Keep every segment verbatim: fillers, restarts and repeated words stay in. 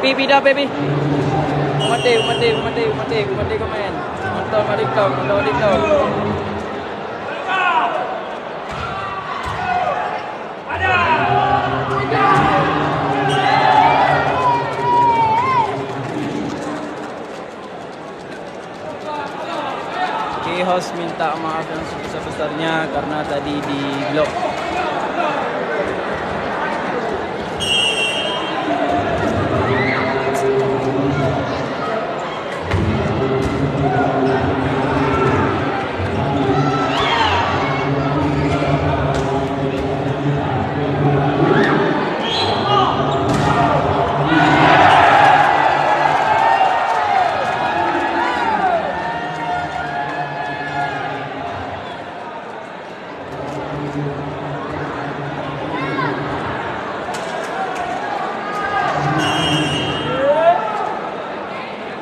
Pindah, baby. Umaté, umaté, umaté, umaté, umaté komen. Nonton balik tong, nonton balik tong. Oke, host minta maaf yang sebesar-besarnya karena tadi di blok.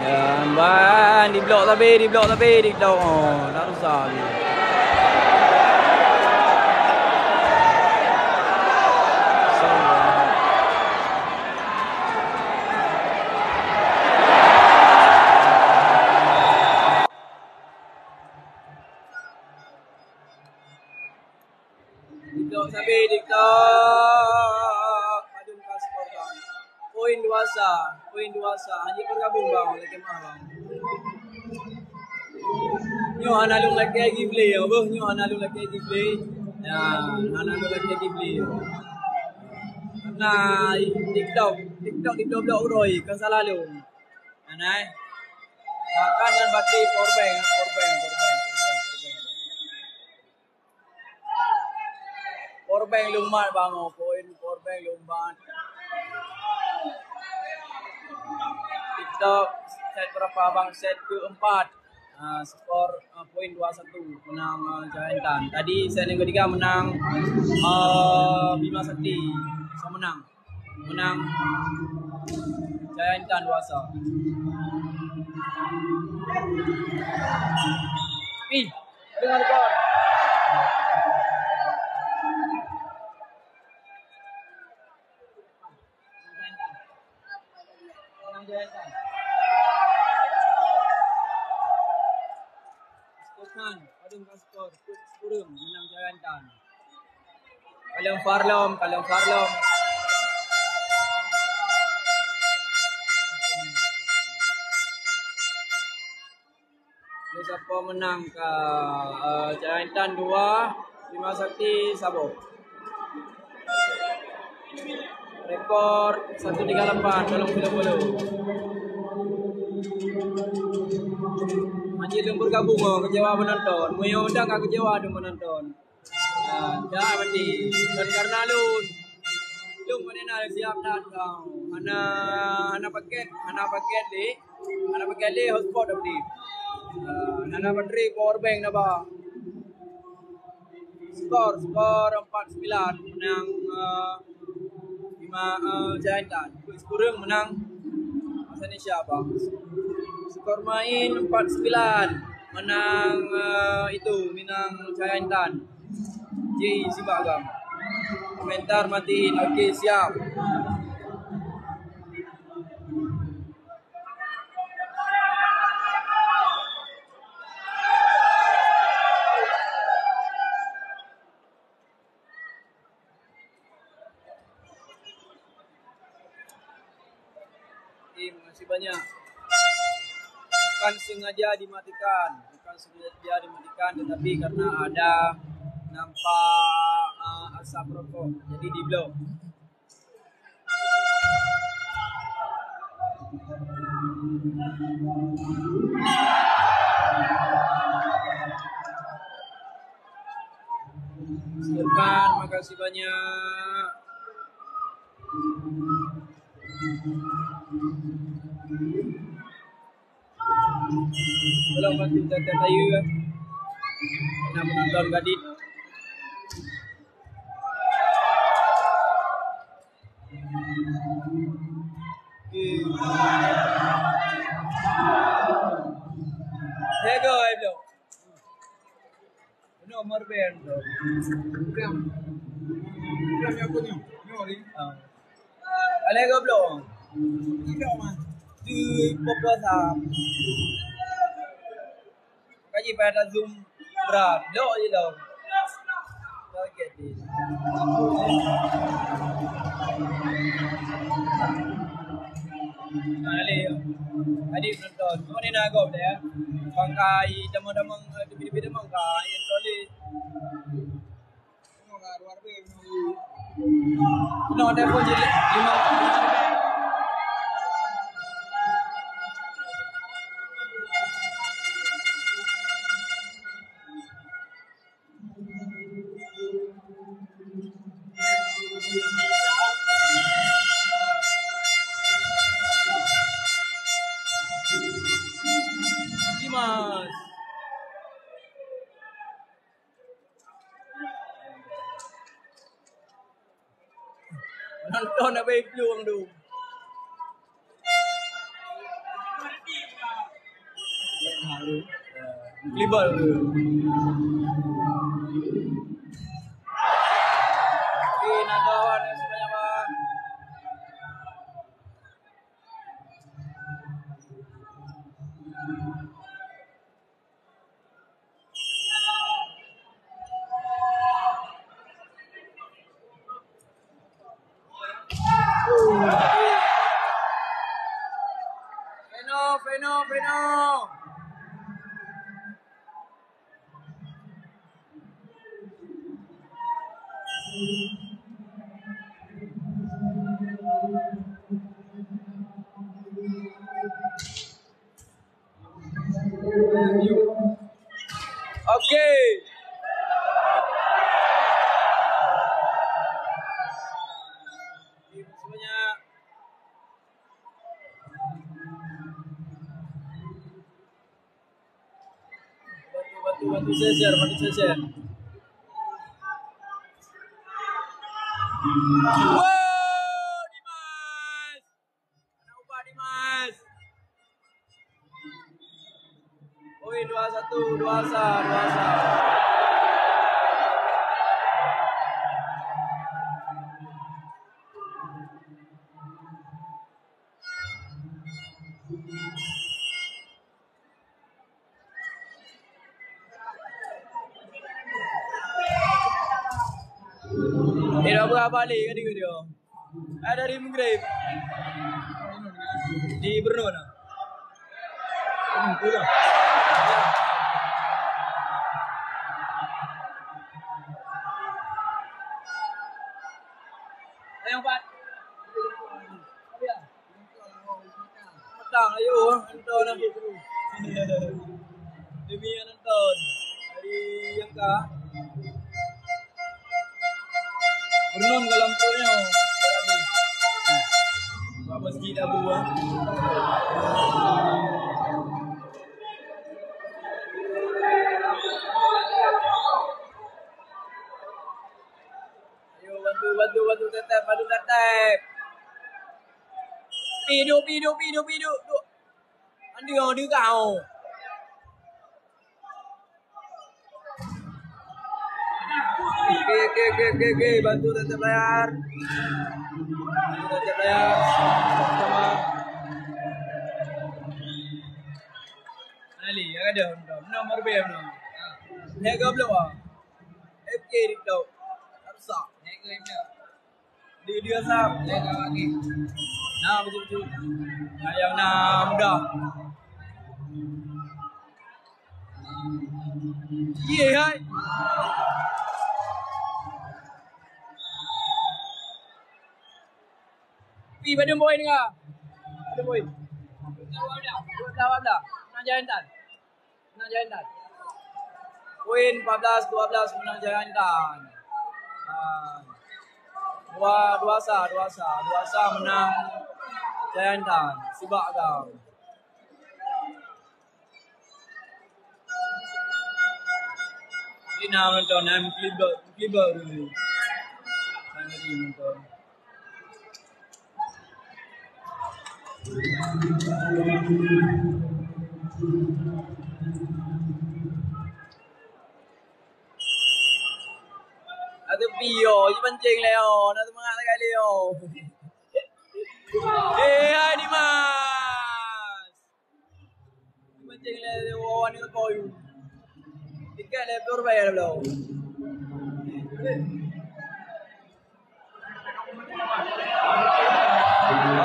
Ya, ban, di blok sabe, di blok sabe, di blok. Oh, nak rusak lagi. TikTok sabe, TikTok. Padum ka skor, bang? Poin dua sa, poin dua sa. Hana bergabung, bang. Lagi mah, bang. Nyoe hana lôn lakèe gameplay, ya, beuh. Nyoe hana lôn lakèe gameplay. Ya, hana lôn lakèe gameplay. Karena TikTok, TikTok, TikTok blok uroe, kan salah lôn. Anai. Bahkan ngon batri power bank, power bank, power bank, power bank, power bank. Power bank lôn mat, bang, oh, poin power bank lôn mat. TikTok set berapa, bang? Set keempat. Ah, skor, ah, poin dua satu menang, ah, Jaya Intan. Tadi set yang ketiga menang, ah, Bima Sakti. Sama menang. Menang Jaya Intan dua sa. Ih, dengan rekor. Menang Jaya Intan. Skor kan, padum ka skor, kureueng menang Jaya Intan. Kalon Farlom, kalon Farlom. Nyoe sapo menang ka, eh, Jaya Intan dua, Bima Sakti saboh. Rekor satu tiga lapan, tolong follow-follow. Hana lôn bergabung, oh, kecewa penonton. Meunyoe udang ka kecewa tu penonton. Ah, dah berarti. Dan karena lôn, lôn mana nak siap dah kau. Hana, hana paket, hana paket deh. Hana paket deh, hotspot dah beli. Ah, hana bateri, power bank dah bah. Skor, skor empat sembilan menang, eh, lima, eh, Jaya Intan. Kureueng menang Hasan Isya, bang. Skor main empat sembilan menang, eh, itu, menang Jaya Intan. Ji, simak, bang. Komentar matiin. Oke, siap. Oke, makasih banyak. Bukan sengaja dimatikan, bukan sengaja dimatikan, tetapi karena ada nampak, eh, asap rokok, jadi diblok. Irfan, makasih banyak. Tolong bantu jaga saya. Nak menonton gadit. Lego, eh, bro. Nomor band, bro. Program. Program yang punya. Nyori. Ah. Lego, bro. Di papa sam. Kaji pada zoom berat. Dok je dong. Oke, di. Nah, le. Tadi penonton. Kau ni nak agak dah ya. Bangkai teman-teman, eh, tepi-tepi teman kai. Yang toleh. Keunoe telepon jih lima. Dimas. Nonton abang plueng tu. Libal tu. Oke, nak lawan sebanyak, bang. Freno, freno, freno. Oke. Semuanya. Bantu, bantu, bantu saya share, bantu saya share. Wow, Dimas. Anak ubat Dimas. Oi, dua satu, dua sa, dua sa. Eh, dah berapa kali ka deungoe dia? Ah, dari Maghrib. Di Brunei mana? Yang empat. Petang, ayo, nonton lah. Demi yang nonton. Dari yang ka. Renung dalam perutnya. Buat masjid Abu, ah. Ayo, bantu, bantu, bantu, tetap, bantu, tetap. Pi, duk, pi, duk, pi, duk, pi, duk, duk. Andi, oh, dia kau. Oke, oke, oke, oke, oke. Bantu tetap layar. Bantu tetap layar. Sama. Ali, ya ada, nomor B, nomor. Naik ke belum, ah? F K di tau. Harsa. Naik ke belum? Di dia sab. Naik ke lagi. Nah, betul-betul. Nah, yang nah, mudah. Ye, hai. Pi, padum poin ka? Padum poin? Dua belas, dua belas. Menang Jaintan. Menang Jaintan. Poin empat belas dua belas menang Jaintan. Ah. Dua, dua sa, dua sa. Dua sa menang Jaintan. Sibak kau. Ini nama tuan, nama Kliber, Kliber dulu. Nama dia nonton. Ada pio, je pancing leo, nak semangat lagi leo. Eh, hai Dimas. Mancing lé wawan ni kau yu. Tiket lé puluh bayar belum?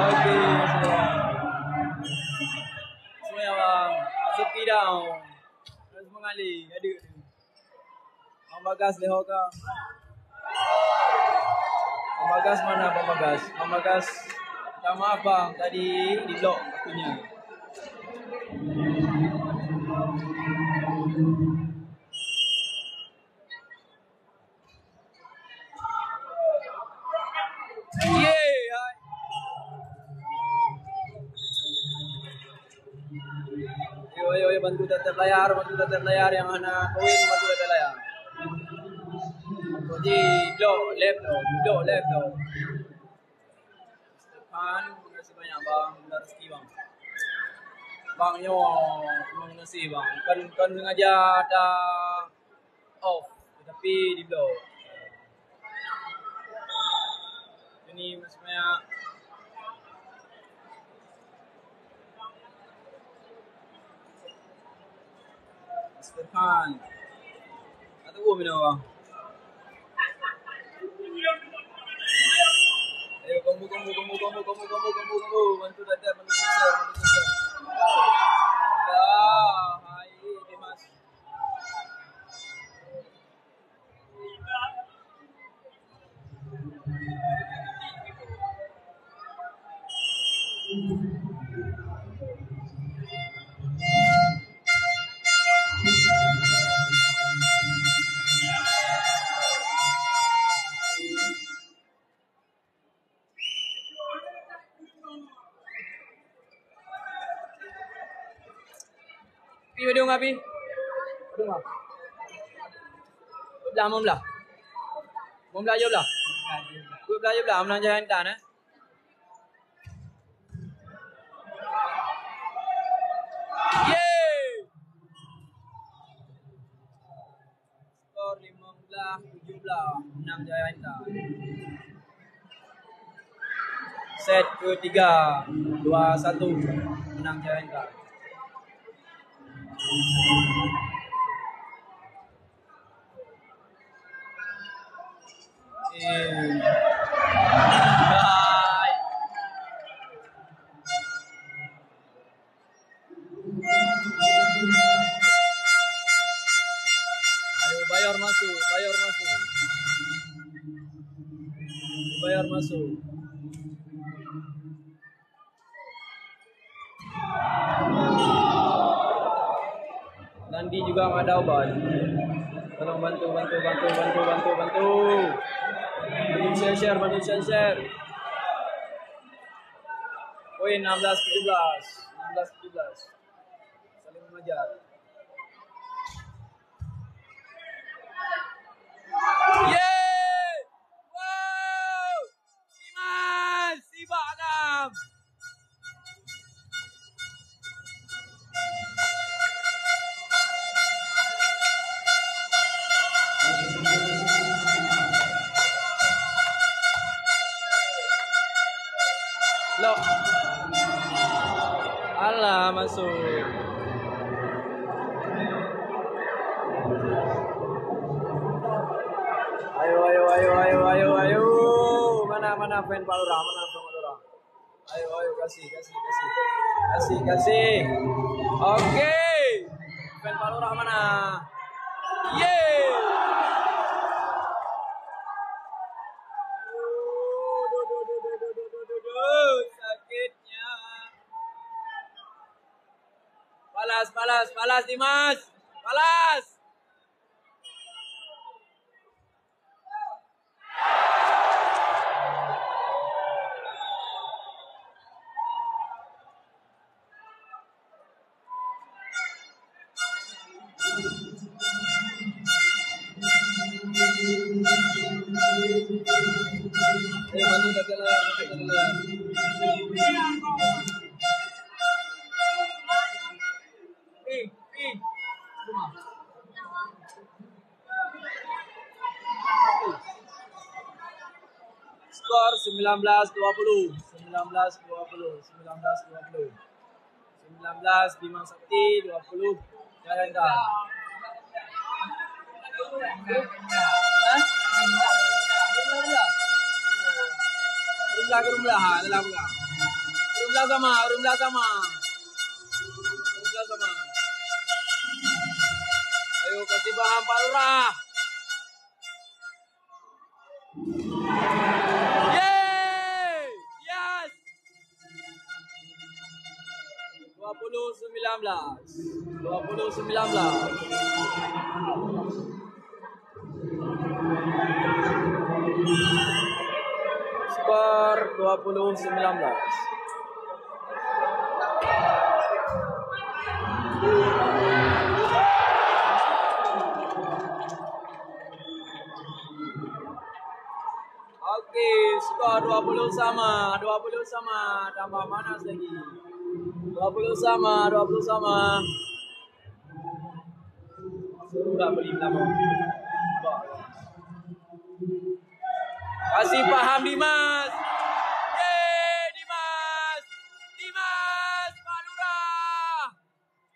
Okey, semua. Semua ya, bang. Masuk kidang. Terus mengalir, ada. Bang Bagas lehok ka. Bang Bagas mana Bang Bagas? Bang Bagas, minta maaf bang, tadi di blok akunya. Ye, hai. Ayo, ayo, ayo, bantu tetap layar, bantu tetap layar yang hana koin, bantu tetap layar. Di blok left tu, di blok left tu. Depan, terima kasih banyak bang, terima rezeki bang. Bang nyo, terima kasih bang. Kan, kan sengaja ada off, tapi di blok. Ini masih banyak. Mister Khan. Atau gua minum bang. Ayo, kombo, kombo, kombo, kombo, kombo, kombo, kombo, kombo. Bantu dadah, bantu susah, bantu susah. Dah, hai, Dimas. Pi, padum ka, Pi? Padum ka? Dua belas, lima belas. Lima belas, tujuh belas. Dua belas, tujuh belas, menang jalan intan, eh. Yeay! Skor lima belas tujuh belas, menang Jaya Intan. Set ketiga, dua satu, menang Jaya Intan. Eh. Hai. Ayo, Bayor masuk, Bayor masuk. Bayor masuk. Nandi juga ada obat. Tolong bantu, bantu, bantu, bantu, bantu, bantu. Bantu share, share, bantu share, share. Poin enam belas tujuh belas. Enam belas tujuh belas. Saling mengejar. Yeay! Wow! Iman! Sibak agam! Lok. Alah, masuk. Ayo, ayo, ayo, ayo, ayo, ayo. Mana, mana fan Palura? Mana fan Palura? Ayo, ayo, kasih, kasih, kasih. Kasih, kasih. Oke. Fan Palura mana? Yeay. Aduh, duh, duh, duh. Sakitnya. Balas, balas, balas, Dimas. Balas. Eh, maju, tak ada lah, tak ada lah. Eh, eh. Skor sembilan belas dua puluh. Sembilan belas dua puluh, sembilan belas dua puluh. Sembilan belas Bima Sakti, dua puluh Jayanta. Hah? Ureueng belah, ureueng belah, ha, dalam belah. Ureueng belah sama, ureueng belah sama. Ureueng belah sama. Ayo, kasih paham Pak Lurah. Yeay! Yes! Dua puluh sembilan belas. Dua puluh sembilan belas. Skor dua puluh sembilan belas. Oke, skor dua puluh sama, dua puluh sama, tambah panas lagi. Dua puluh sama, dua puluh sama. Sudah beli nama. Kasih paham Dimas. Yeay, Dimas. Dimas, Pak Lurah.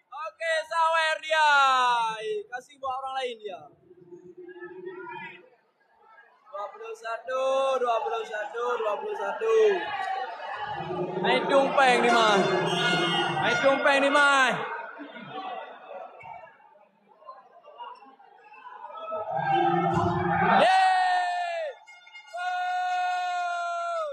Oke, sawer dia. Eh, kasih buat orang lain dia. Dua puluh satu, dua puluh satu, dua puluh satu. Hai tumpeng ni mai. Hai tumpeng ni mai. Yeay! Gol!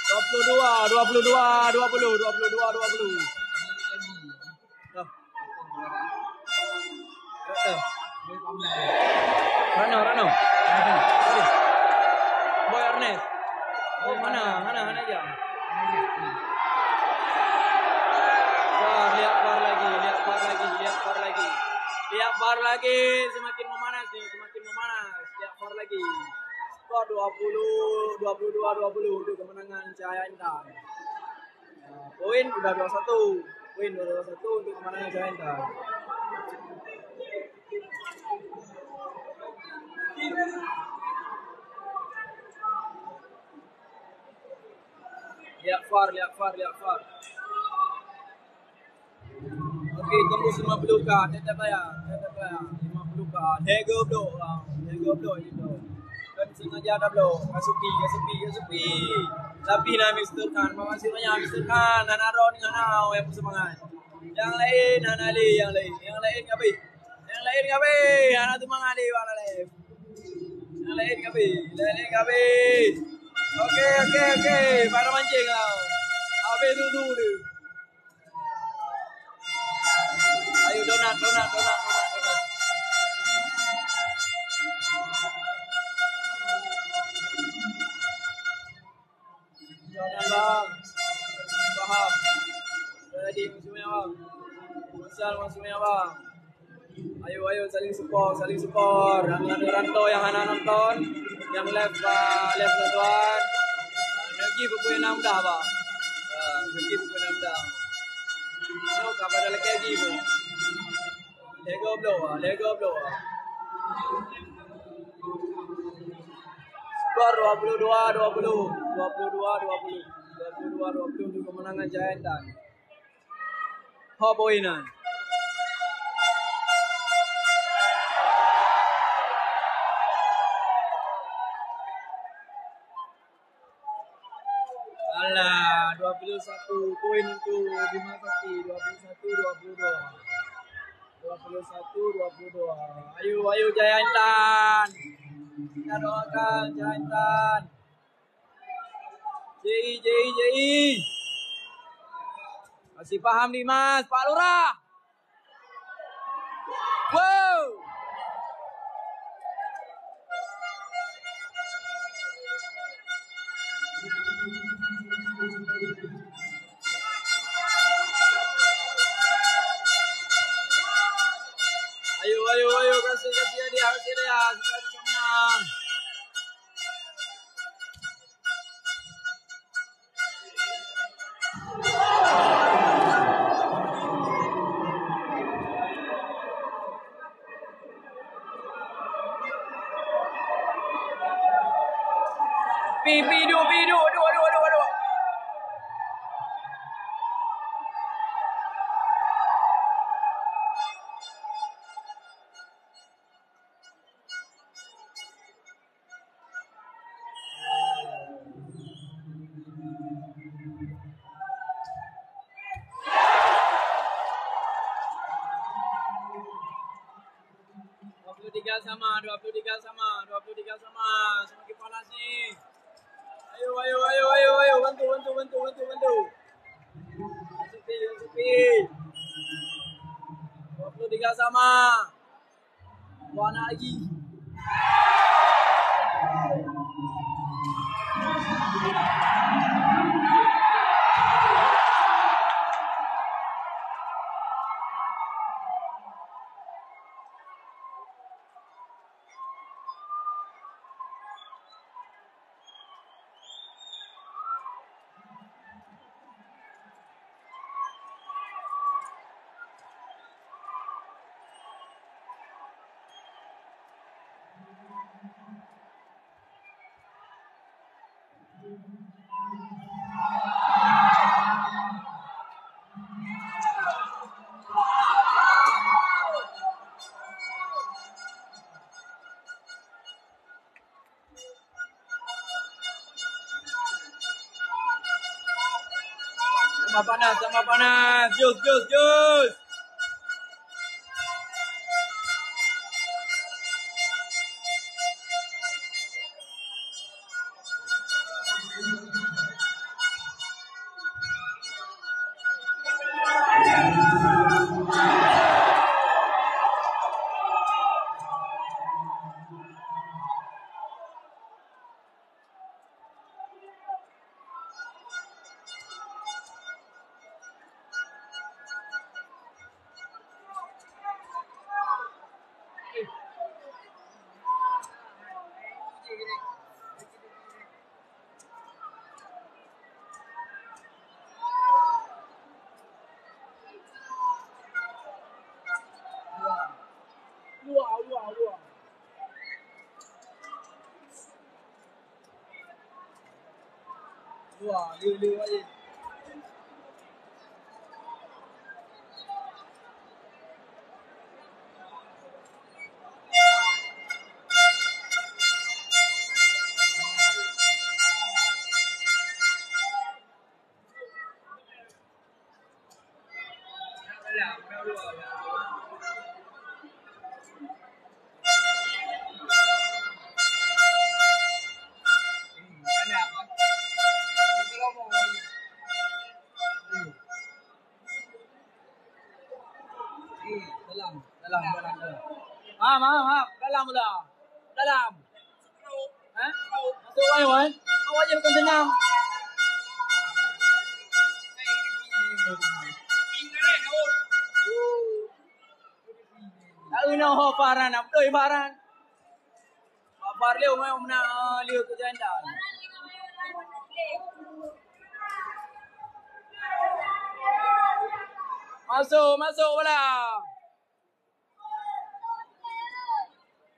Dua puluh dua, dua puluh dua, dua puluh, dua puluh dua, dua puluh. Dah. Rano, Rano. Boy Ernest. Oh, mana? Mana? Mana dia? Wah, lihat VAR lagi, lihat VAR lagi, lihat VAR lagi. Lihat VAR lagi, semakin memanas ni, semakin memanas. Lihat VAR lagi. Skor dua puluh, dua puluh dua dua puluh untuk kemenangan Cahaya Intan. Ah, poin udah dua satu. Poin udah dua satu untuk kemenangan Cahaya Intan. Lihat VAR, lihat VAR, lihat VAR. Oke, tembus lima puluh K, tetap bayar, tetap bayar. Lima puluh K, lego blok, ah, lego blok itu. Kan sengaja ada blok, ka sepi, ka sepi, ka sepi. Tapi na Mister Khan, makasih banyak Mister Khan, hana droe, hana awai, yang semangat. Yang lain, hana lé, yang lain, yang lain kabeh. Yang lain kabeh, hana semangat lé, wala lé. Yang lain kabeh, yang lain kabeh. Oke, oke, oke, pada mancing lah. Habis tu, tu dia. Ayo, donat, donat, donat, donat, donat. Donat, bang. Paham. Jadi, musuhnya, bang. Misal musuhnya, bang. Ayo, ayo, saling support, saling support. Dan ada rantau yang hana nonton, yang live, ah, live nonton. Ah, lagi pukul enam dah, bang. Ah, lagi pukul enam dah. Nyoe ka pada lagi, bang. Lego blow, ah, lego blow, ah. Skor dua puluh dua dua puluh. Dua puluh dua dua puluh. Dua puluh dua dua puluh untuk kemenangan Giant Tan. Ho boh inan. Alah, dua puluh satu poin untuk Bima Sakti, dua puluh satu dua puluh dua. Dua puluh satu dua puluh dua. Ayo, ayo, Giant Tan. Kita doakan Giant Tan. J I, J I, J I. Masih paham, Dimas? Pak Lurah. Wow. Ayo, ayo, ayo, kasih, kasih hadiah, kasih hadiah. Kita bisa menang. Sama, dua puluh tiga sama, dua puluh tiga sama. Semakin panas ni. Ayo, ayo, ayo, ayo, ayo. Bantu, bantu, bantu, bantu, bantu. Sepi, sepi. Dua puluh tiga sama. Dua anak lagi. Sama panas, sama panas. Jus, jus, jus. Luar, luar, luar. Wah, lé, lé, wah, lé. Dalam, dalam, dalam, dalam. Maaf, maaf, maaf. Dalam pula. Dalam. Ha? Masuk, Wan, Wan. Awak je bukan senang. Tak kena ho Farhan, nak betul Farhan. Bar lé, meunang, eh, lé keu janda. Masuk, masuk bola.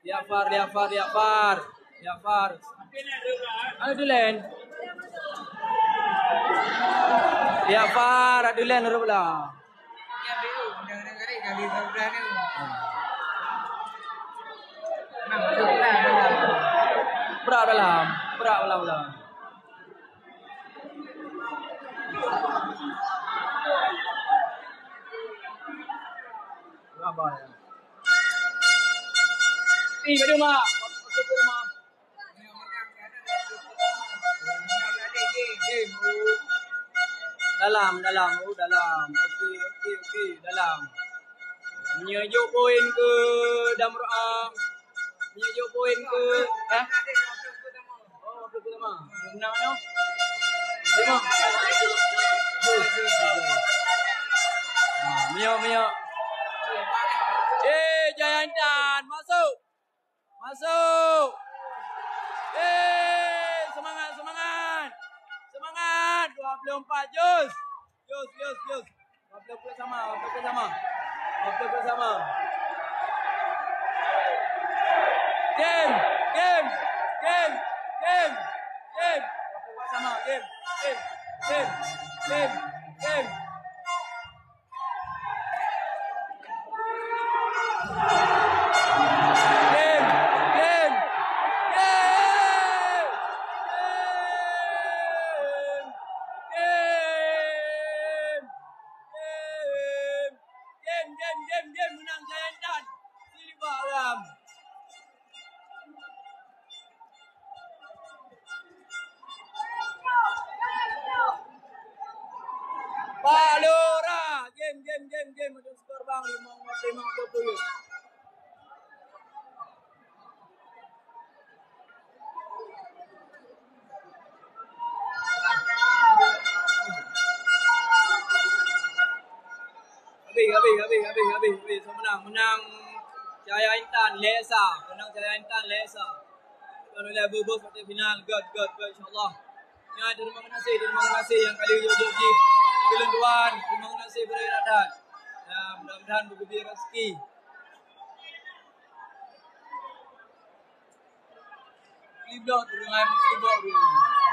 Liak Far, liak Far, liak Far. Liak Far. Aduh, Len. Liak Far, aduh, Len, rublah. Brak dalam, brak dalam, dalam. Rabah, ya. Ih, baju mak. Dalam, dalam, oh, dalam. Okey, okey, okey, dalam. Meunyoe jok poin keu Damroa. Meunyoe jok poin keu, eh? Oh, dua puluh lima. Meunang, no? Lima. Ah, meunyoe, meunyoe. Eh, Jayantan, masuk. Masuk. Eh, semangat, semangat. Semangat. Dua puluh empat, jus. Jus, jus, jus. Dua puluh empat sama, dua puluh empat sama. Dua puluh empat sama. Game, game, game, game, game. Dua puluh empat sama, game, game, game, game, game. Game, game, game, game, game, game, game, game, meunang Jayantan. Silba awam. Pak Lurah, game, game, game, game. Ada skor bang, lima, lima, lima, lima, lima. Habis, habis, habis, habis, habis, habis. So, menang, menang Cahaya Intan, Lesa. Menang Cahaya Intan, Lesa. Kalau dah bubus partai final, good, good, good, insyaAllah. Ya, terima kasih, terima kasih yang kali jujur jih. Kalian tuan, terima kasih berat-berat. Ya, mudah-mudahan bergembira rezeki. Libot ureueng ai, libot ureueng.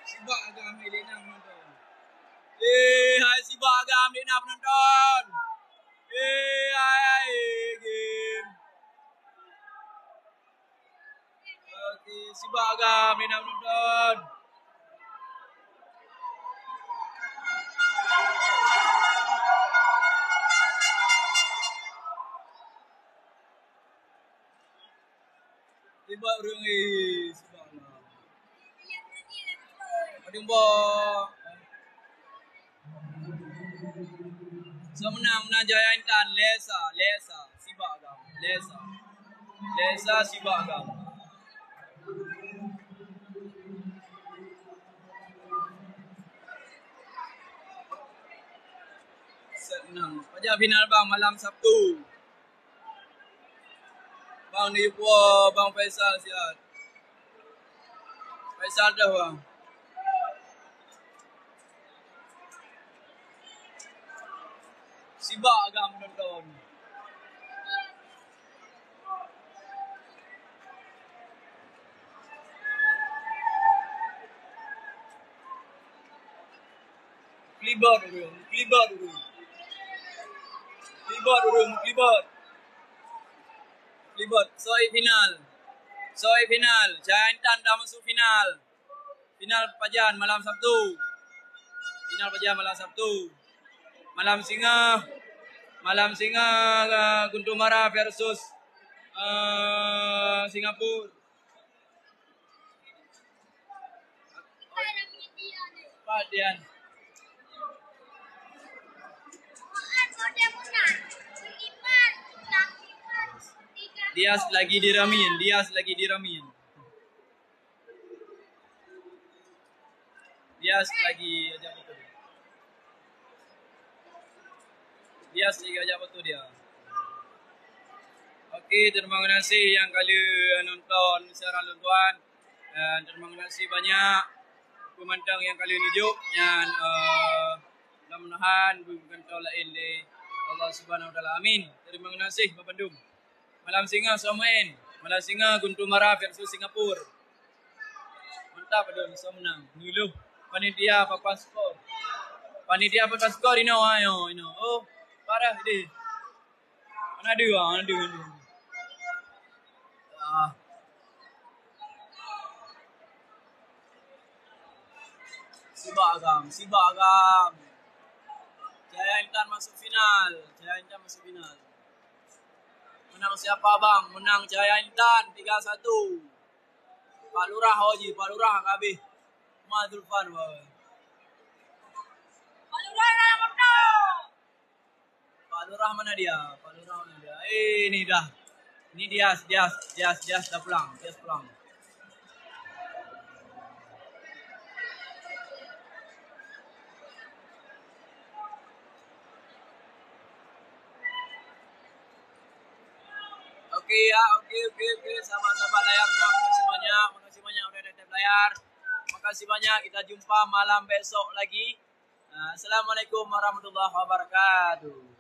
Sibak agam hai lé na penonton. Eh, hai sibak agam lé na penonton. Eh, hai game. Oke, sibak agam lé na penonton. Sibak ureueng, eh, sibak lah. Padum bak. So, menang, menang Jaya Intan, Lesa, Lesa, sibak agam, Lesa. Lesa, sibak agam. Senang. Pajan final bang, malam Sabtu. Bang di Ipoh, Bang Faisal siat. Faisal dah, Bang. Sibak agam nonton. Klibot ureueng, klibot ureueng. Klibot ureueng, klibot. Klibot, soi final. Soi final. Jaya Intan dah masuk final. Final pajan malam Sabtu. Final pajan malam Sabtu. Malam singoh, malam singoh, eh, Guntur Mara versus, eh, Singapura. Pat Dian. Dias lagi diramin, Dias lagi diramin. Dias lagi ajak betul. Dias lagi ajak betul dia. Oke, terima kasih yang kali nonton siaran lôn tuan. Dan terima kasih banyak peumantang nyang ka lheueh neujok nyan, eh, mudah-mudahan beugantoe laén lé Allah Subhanahu Wa Taala. Amin. Terima kasih bak bandum. Malam singoh Samuel, malam singoh Guntur Mara versus Singapura. Mantap, aduh, bisa menang. Ngiluh panitia papan skor. Panitia papan skor inoe, ayo, inoe. Oh, parah deh. Mana ada, ah, mana ada, mana ada. Ah. Sibak agam, sibak agam. Jaya Intan masuk final, Jaya Intan masuk final. Menang siapa bang? Menang Jaya Intan tiga satu. Pak Lurah, oh ji, Pak Lurah ka habéh. Ma Zulfan, wah. Pak Lurah dalam motor. Pak Lurah mana dia? Pak Lurah mana dia? Eh, ni dah. Ni Dias, Dias, Dias, Dias dah pulang. Dias pulang. Oke ya, oke, oke, oke. Sahabat-sahabat layar, terima kasih banyak. Makasih banyak udah tetap layar. Makasih banyak. Kita jumpa malam besok lagi. Nah, assalamualaikum warahmatullahi wabarakatuh.